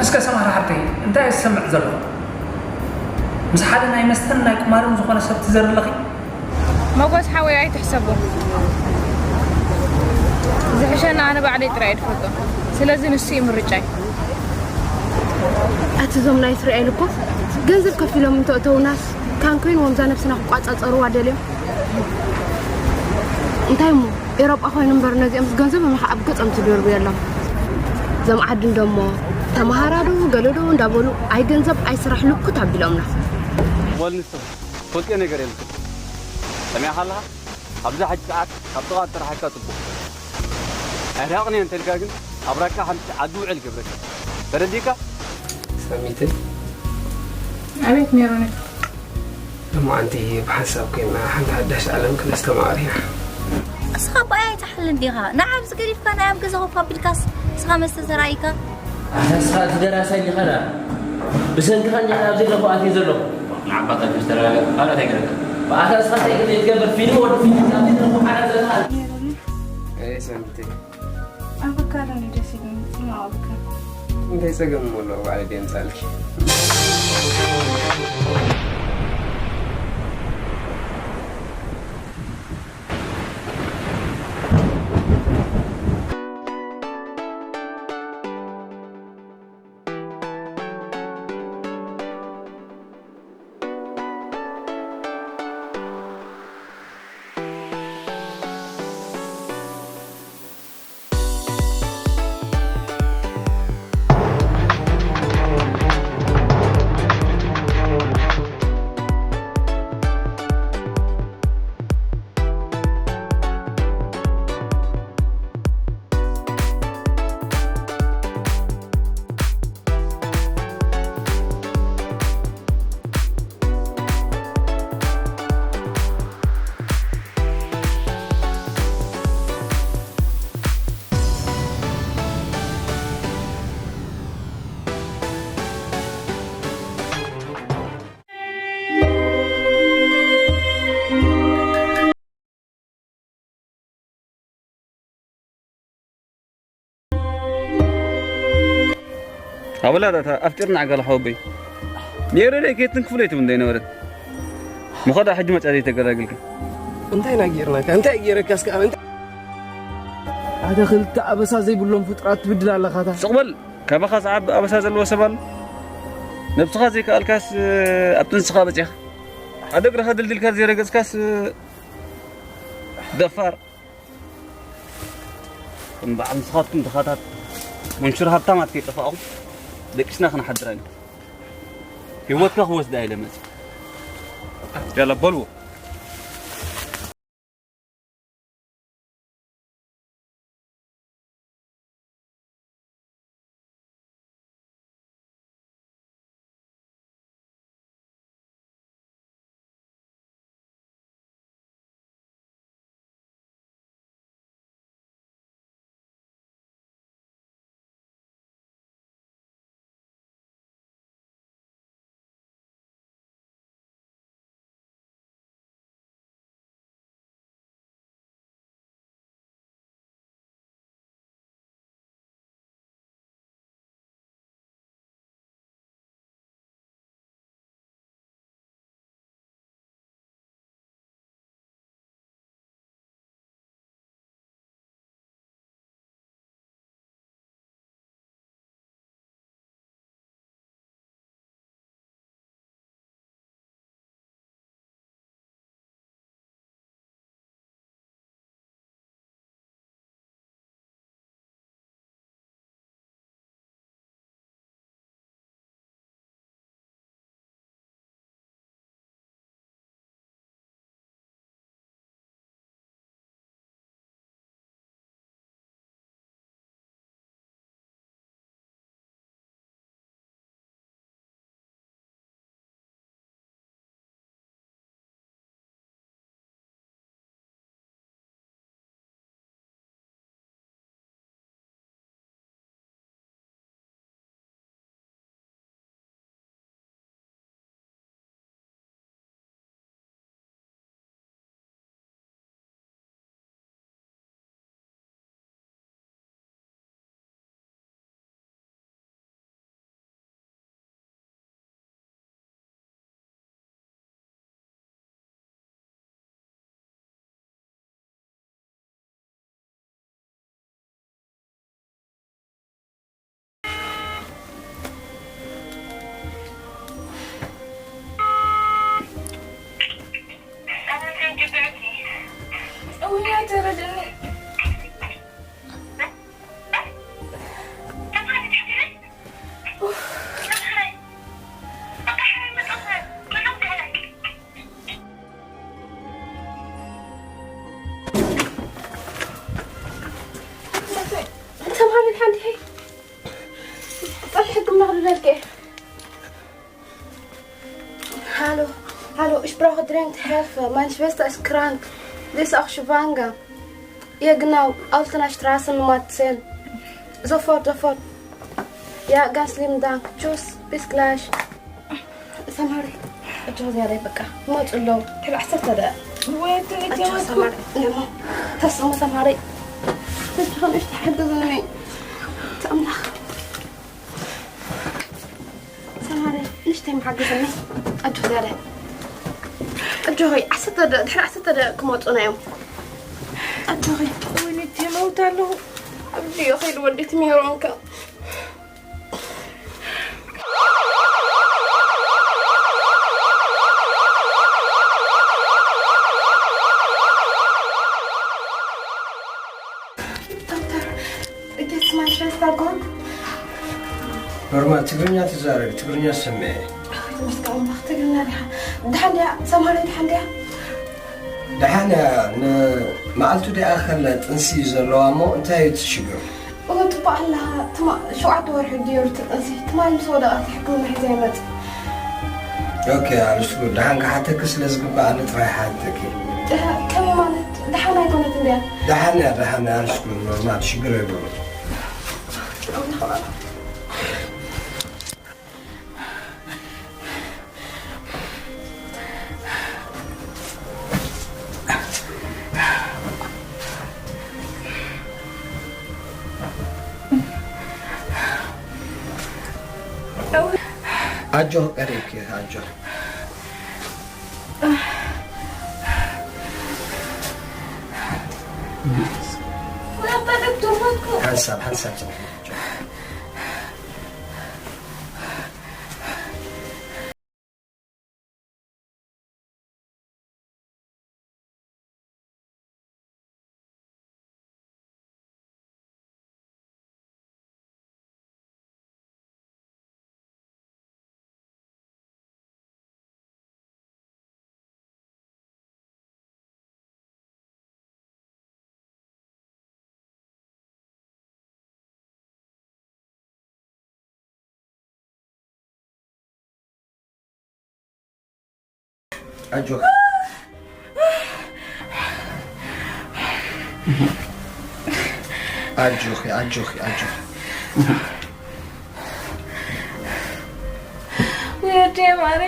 እስከ ሰማራ ሓብተይ፣ እንታይ እየ ዝሰምዕ ዘለኹ? ምስ ሓደ ናይ መስተን ናይ ቁማርን ዝኾነ ሰብ ትዘሪ ኣለኺ? ሞጎስ ሓወይ ኣይትሕሰቦ። ዝሕሸና ኣነ ባዕለይ ጥራይ እየ ዝፈልጦ። ስለዚ ንሱ እዩ ምርጫይ። ኣቲ እዞም ናይ እስራኤል እኮ ገንዘብ ከፊሎም እንተእተውናስ ካንኮይን ወምዛ ነብስና ክቋጻጸርዋ ደልዮም እንታይ እሞ ኤሮጳ ኮይኑ እምበር ነዚኦም ገንዘብ ምኻ ኣብ ገጾም ትደርቡ የሎም። እዞም ዓዲ እንደሞ ተመሃራዱ ገለዶ እንዳበሉ ኣይ ገንዘብ ኣይ ስራሕ ልኩት ኣቢሎምና። ወል ንስኺ ትፈልጥዮ ነገር የለን። ሰሚዕኻ ኣለኻ? ኣብዚ ሕጂ ሰዓት ካብ ጥቓ እተረሓካ ጽቡቕ። ኣይራቕን እየ እንተልካ ግን ኣብራካ ሓንቲ ዓዲ ውዕል ገብረካ። ተረዲእካ? ሳሚተይ ኣቤት ሜሮነይ። ሎማዓንቲ ብሓንሳብ ኮይና ሓንቲ ሓዳሽ ዓለም ክነስተማቕር ኢና። እስኻ ብኣይ ኣይትሓልን ዲኻ? ንዓ ኣብዚ ገዲፍካ ናይ ኣብ ገዛ ኮፍ ኣቢልካስ እስኻ መስተ ተራኢካ? ኣታ እስኻ እቲ ደራሳይ ዲኻ ደኣ? ብሰንክኻ እንዲኻ ኣብዚ ዘለኹ ኣትየ ዘለኹ። ንዓባካ ምስ ተረጋጋእ ካልኦት ኣይገረካ። ብኣታ እስኻ እንታይ ክትብል ትገብር? ፊልም ወዲ ፊልም ኣብዚ ዘለኹ ሓዳር ዘለኻ። ኣይ ሳሚተይ ኣበካዶ እንዲ ደስ ይብለኒ ጽማቕ ኣበካ። እንታይ ጸገም እሞ ኣለዎ ባዕለይ ደምጻልኪ። ኣበላ ዳታ ኣፍጢርና ዓጋለ ሓወበይ። ኔረ ደይ ከይትን ክፍለይ ትብል እንደይ ነበረት። ምኸዳ ሕጂ መጻ ዘይተገላግልካ። እንታይ ኢና ጌርናካ? እንታይ ጌረካ እስከ ኣነ? ኣታ ክልተ ኣበሳ ዘይብሎም ፍጥራት ትብድል ኣለኻታ። ስቕ በል። ካባኻ ዝዓቢ ኣበሳ ዘለዎ ሰብ ኣሎ? ነብስኻ ዘይከኣልካስ ኣብ ጥንስኻ በጺኻ። ሓደ እግርኻ ድልድልካ ዘይረገጽካስ ደፋር። ከም በዓል ንስኻትኩም ድኻታት መንሹር ሃብታማት ከይጠፋእኹም ደቂስና ክንሓድር ኣይንብል። ህይወትካ ክወስዳ ኢለ መጽእ። ያላ በልዎ። Hallo. Hallo, ich brauche dringend Hilfe. Meine Schwester ist krank. Sie ist auch schwanger. Ja, genau. Altonaer Straße Nummer zehn. Sofort, sofort. Ja, ganz lieben Dank. Tschüss, bis gleich. ሰማሪ፣ እጆ ዝያዳይ በቃ ይመፁ ኣለዉ። ድሕሪ ዓሰርተ ደቂቕ። ወይ እቲ እጆ እትወድኩ። ሰማሪ፣ እሞ ተስሙ ሰማሪ። ተስፋ ንእሽቶ ሓግዝኒ። እቲ ኣምላኽ። ሰማሪ፣ ንእሽተይ መሓግዝኒ። ኣጆኺ ዛደ። ኣጆኺ፣ ዓሰርተ ደ-፣ ድሕሪ ዓሰርተ ደቂቕ ክመጹና እዮም። ኣጆኺ። ወይኒ፣ እቴ መውት ኣለኹ። ኣብዲዮ ኸይዱ ወዲ እቲ ሜሮን ከ። ዶክተር፣ እገስ ማንሸስታ ጎን። ኖርማል ትግርኛ ትዛረቢ፣ ትግርኛ ትሰምዒ። ኣቤት መስቀል ኣምላኽ፣ ትግርኛ ዲኻ? ደሓን ድያ? ሰማሪ ደሓን ድያ? ደሓን እያ። ንመዓልቱ ዲኣ ከለ ጥንሲ እዩ ዘለዋ እሞ እንታይ እዩ እቲ ሽግር? እወ፣ ጽቡቕ ኣላ። ትማ-፣ ሸውዓተ ወርሒ ድዩ እቲ ጥንሲ? ትማሊ ምስ ወደቐት ሕክምና ሒዘ ይመጽእ። ኦኬ፣ ኣልሱ ደሓን ክሓተኪ ስለ ዝግባእ ኣነ ጥራይ ሓተኪ። እ፣ ከመይ ማለት? ደሓን ኣይኮነትን ድያ? ደሓን እያ፣ ደሓን እያ። ኣልሱ ኖርማል ሽግር የብሉን። ኣጆኽ ቀሪብኪ፣ ኣጆኽ። ሓንሳብ፣ ሓንሳብ ጽንሒ። ኣጆኺ። ኣጆኺ፣ ኣጆኺ፣ ኣጆኺ። ወዲ ማሪ።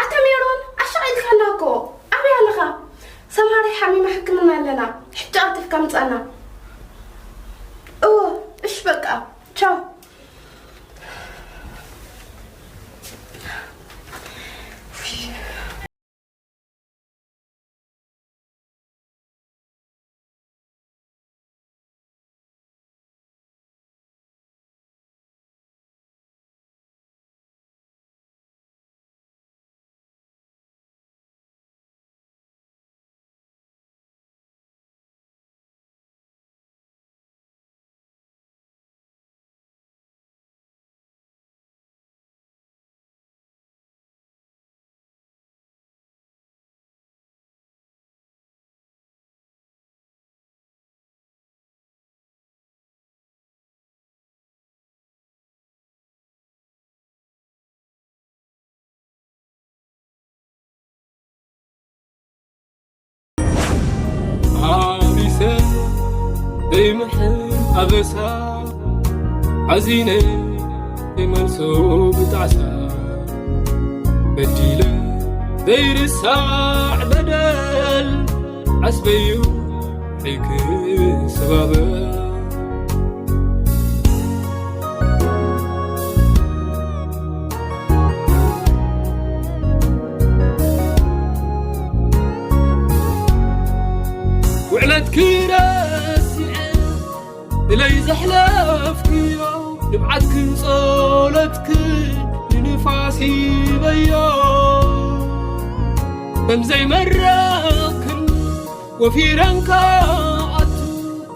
ኣታ ሜሮን፣ ኣሻቒልካና እኮ። ኣበይ ኣለኻ? ሰምሃረይ ሓሚማ ሕክምና ኣለና። ሕጂ ቀልጢፍካ ምጻና። እወ፣ እሺ በቃ። ቻው። ዘይምሕል ኣበሳ ሓዚነ ዘይመልሶ ብጣዕሳ በዲለ ዘይርሳዕ በደል ዓስበዩ ሒክ ሰባበ ውዕለት ክረስዐ ብለይ ዘሕለፍክዮ ንብዓትክን ጸሎትክን ንንፋስ ሂበዮ ከም ዘይመረቕክን ወፊረን ከኣቱ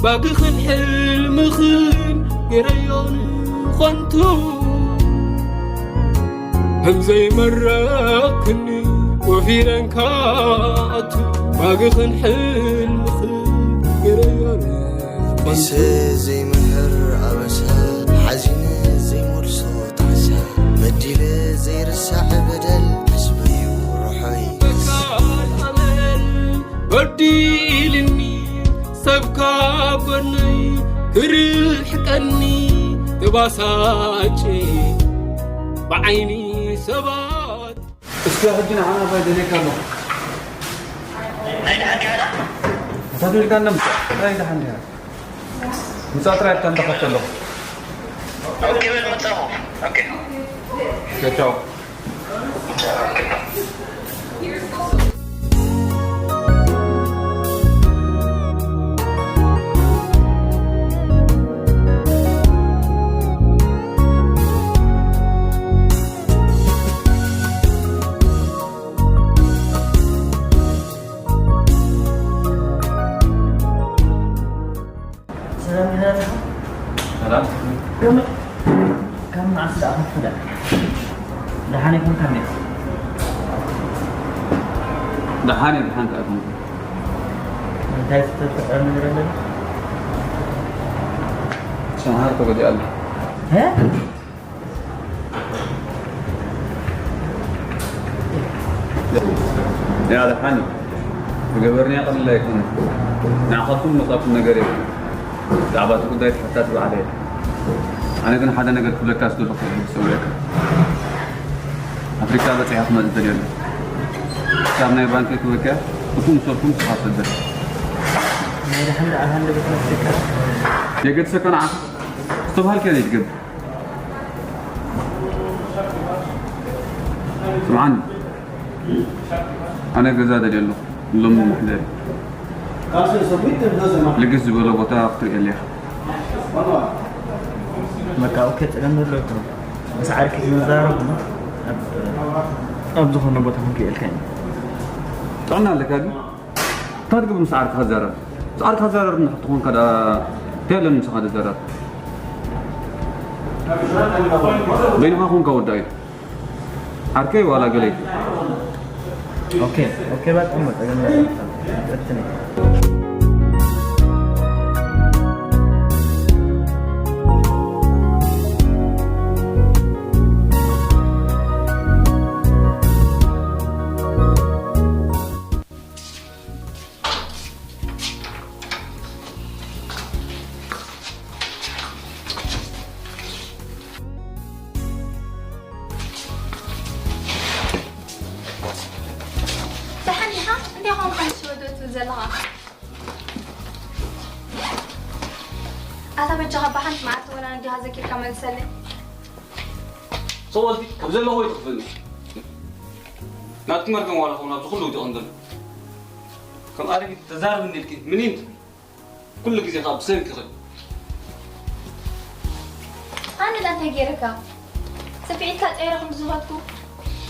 ባግኽን ሕልምኽን ገይረዮ ንኾንቱ ከም ዘይመረቕክኒ ወፊረን ከኣቱ ባግኽን ሕልምኽን ገይረዮ ንኾንቱ ቢሰ ዘይምህር ኣበሳ ሓዚነ ዘይመልሶ ጣዕሳ በዲለ ዘይርሳዕ በደል ሕስበዩ ርሖይ በዲልኒ ሰብ ካብ ጎነይ ክርሕቀኒ ተባሳጭ ብዓይኒ ሰባት እስከ ሕጂ ንዓና እንታይ ደልየካ ኣለኹ? እንታይ ደልካ እንደ ምጻእ? እንታይ ደሓን ዲኻ? ምጻእ ጥራይ እታ እንደኸፍተ ኣለኹ። ኦኬ በል መጻኹ። ኦኬ። ቻው ቻው። ሰላም ዲኻ? ሰላም። ካብ መዓስ ደኣ ከፍለ? ደሓን ኣይኮንካን ዲኻ? ደሓን እየ፣ ደሓን ከኣ ኣይኮንኩን። እንታይ ዝተፈጠረ ነገር ኣሎ? ሰምሃር ተጎዲኣ ኣላ። እ? ያ ደሓን እዩ። ዝገበርንያ ቀሊል ኣይኮነን። ንዓኻትኩም መጻእኩም ነገር የለን። ብዛዕባ እቲ ጉዳይ ተሓታቲ ባዕለይ እየ። ኣነ ግን ሓደ ነገር ክብለካ ዝደለኹ እየ፣ ክሰምዓካ። ኣፍሪቃ በጺሐ ክመጽእ ደልየ ኣለኹ። ክሳብ ናይ ባንከይ ክበክያ፣ እኩም ሰብኩም ንስኻ ትሰደድ። ናይ ደሓን ደኣ ሃንደበት መፍትካ የገድሰካ ንዓኻ። ዝተባሃልክዮ ዘይትገብር። ስምዓኒ፣ ኣነ ገዛ ደልየ ኣለኹ። ሎሚ መሕደሪ ልግስ ዝበለ ቦታ ክትርእየለይ ኢኻ። በቃ ኦኬ፣ ጸገም ዘሎ ይኹን። ምስ ዓርኪ ዝመዛረብ ኣብ ኣብ ዝኾነ ቦታ ክንሪኤልካ ኢና። ጥዕና ኣለካ ግን? እንታይ ትገብር ምስ ዓርክኻ ትዛረብ? ምስ ዓርክኻ ትዛረብ እንድሕር ትኾንካ ደኣ እንታይ ኣለኒ ምሳኻ ዝዛረብ? በይንኻ ኮንካ ወዳኢ። ዓርከይ ዋላ ገለይ። ኦኬ ኦኬ፣ በቃ እሞ ጸገም የለን። ቀጥታ ደሓን ዲኻ? እንታይ ኾንካ ንሱ ወዶ ትብል ዘለኻ? ኣታ በጃኻ ብሓንቲ መዓልቲ ወላ ነዲኻ ዘኪርካ መልሰለይ። ሰወልቲ ከም ዘለኹ ይትኽፍልኒ ናብቲ መርገም ዋላ ኸውን ኣብዚ ኩሉ ውዲቕ እንድን ከም ኣረጊት ተዛረብ እንዲልኪ ምኒን ኩሉ ግዜ ካብ ብሰንኪ ኸ ኣነ ዳ እንታይ ገይረካ? ሰፊዒትካ ጸይረ ክንዲ ዝኸድኩ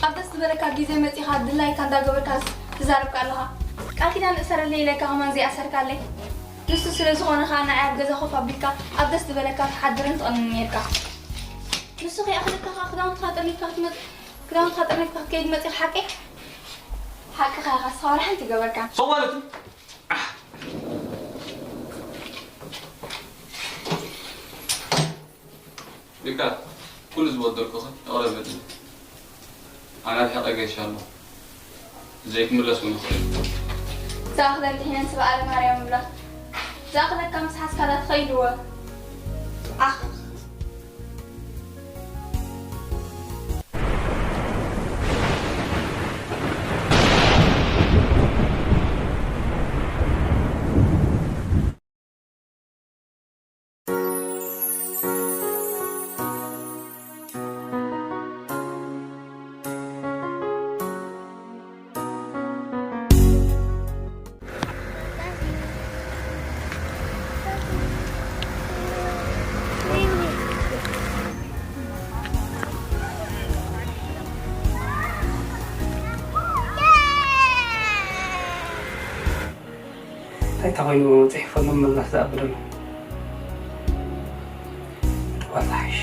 ኣብ ደስ ዝበለካ ግዜ መጺኻ ድላይካ እንዳገበርካ ትዛረብካ ኣለኻ። ቃል ኪዳን እሰረለይ ኢለካ ከማን ዘይኣሰርካለይ። ንሱ ስለ ዝኾነ ኸኣ ንዓይ ኣብ ገዛ ኮፍ ኣቢልካ ኣብ ደስ ዝበለካ ትሓድርን ትቕንን ነይርካ። ንሱ ከይኣኽለካ ኸኣ ክዳውንትኻ ጠርኒፍካ ክትመጽእ ክዳውንትኻ ጠርኒፍካ ክትከይድ መጺኻ ሓቀይ? ሓቅኻ ኢኻ፣ ንስኻ ዋላ ሓንቲ ኣይገበርካን። ሰው ማለት ነው። ይቅር፣ ኩሉ ዝበደልኩኺ ይቕረ በልኒ። ኣነ ርሒቐ ገይሻ ኣለኹ። ዘይክምለስ እውን ይኽእል እዩ። ዝኣኽለን ጥሒነን ስብኣለ ማርያም ይብላ። ዝኣኽለካ ምስ ሓዝካ ዳ ትኸይድዎ። ዓኽ። እንታይ ተኾይኑ ጽሒፈሎም ምላሽ ዝኣበደሉ? ተባላሽ።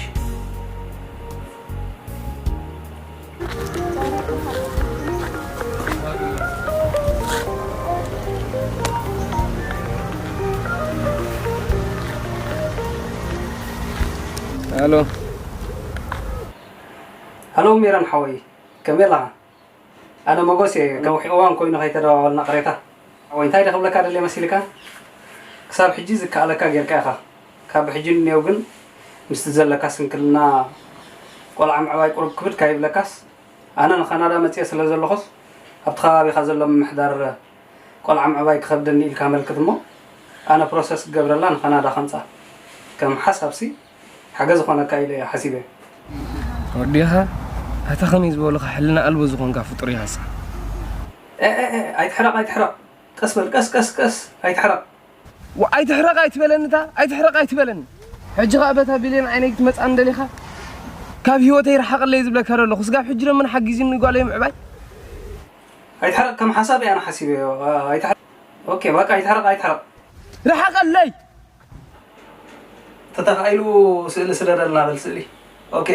ሃሎ። ሃሎ፣ ሜሮን ሓወይ፣ ከመይ ኣለኻ? ኣነ መጎስ እየ። ነዊሕ እዋን ኮይኑ ከይተደዋወልና ቅሬታ። ሓወይ፣ እንታይ ደ ክብለካ ደልየ መሲልካ? ክሳብ ሕጂ ዝከኣለካ ጌርካ ኢኻ። ካብ ሕጂ ንኔው ግን ምስቲ ዘለካ ስንክልና ቆልዓ ምዕባይ ቁሩብ ክብድ ካይብለካስ፣ ኣነ ንካናዳ መጽየ ስለ ዘለኹስ፣ ኣብቲ ከባቢኻ ዘሎ ምምሕዳር ቆልዓ ምዕባይ ክኸብደኒ ኢልካ ኣመልክት እሞ፣ ኣነ ፕሮሰስ ክገብረላ ንካናዳ ከምጻ። ከም ሓሳብሲ፣ ሓገዝ ዝኾነካ ኢለ እየ ሓሲበ። ወዲኻ ኣታ ከመይ ዝበሉኻ ሕልና ኣልቦ ዝኾንካ ፍጡር ኢኻ ንስኻ። እ፣ እ፣ እ፣ ኣይትሕረቕ፣ ኣይትሕረቕ። ቀስ በል፣ ቀስ፣ ቀስ፣ ቀስ፣ ኣይትሕረቕ። ዋ፣ ኣይትሕረቕ ኣይትበለኒ፣ እታ ኣይትሕረቕ ኣይትበለኒ። ሕጂ ኸኣ በታ ቢልዮን ዓይነይ ክትመጽኣኒ ደሊኻ? ካብ ህይወተይ ርሓቐለይ ዝብለካ ዘለኹ። ስጋብ ሕጂ ደሞ ንሓጊዝኒ ጓለይ ምዕባይ። ኣይትሕረቕ፣ ከም ሓሳብ እየ ኣነ ሓሲበዮ። ኣይትሕረቕ። ኦኬ፣ በቃ ኣይትሕረቕ፣ ኣይትሕረቕ። ርሓቐለይ! ተተኻኢሉ ስእሊ ስደደልና በል ስእሊ። ኦኬ።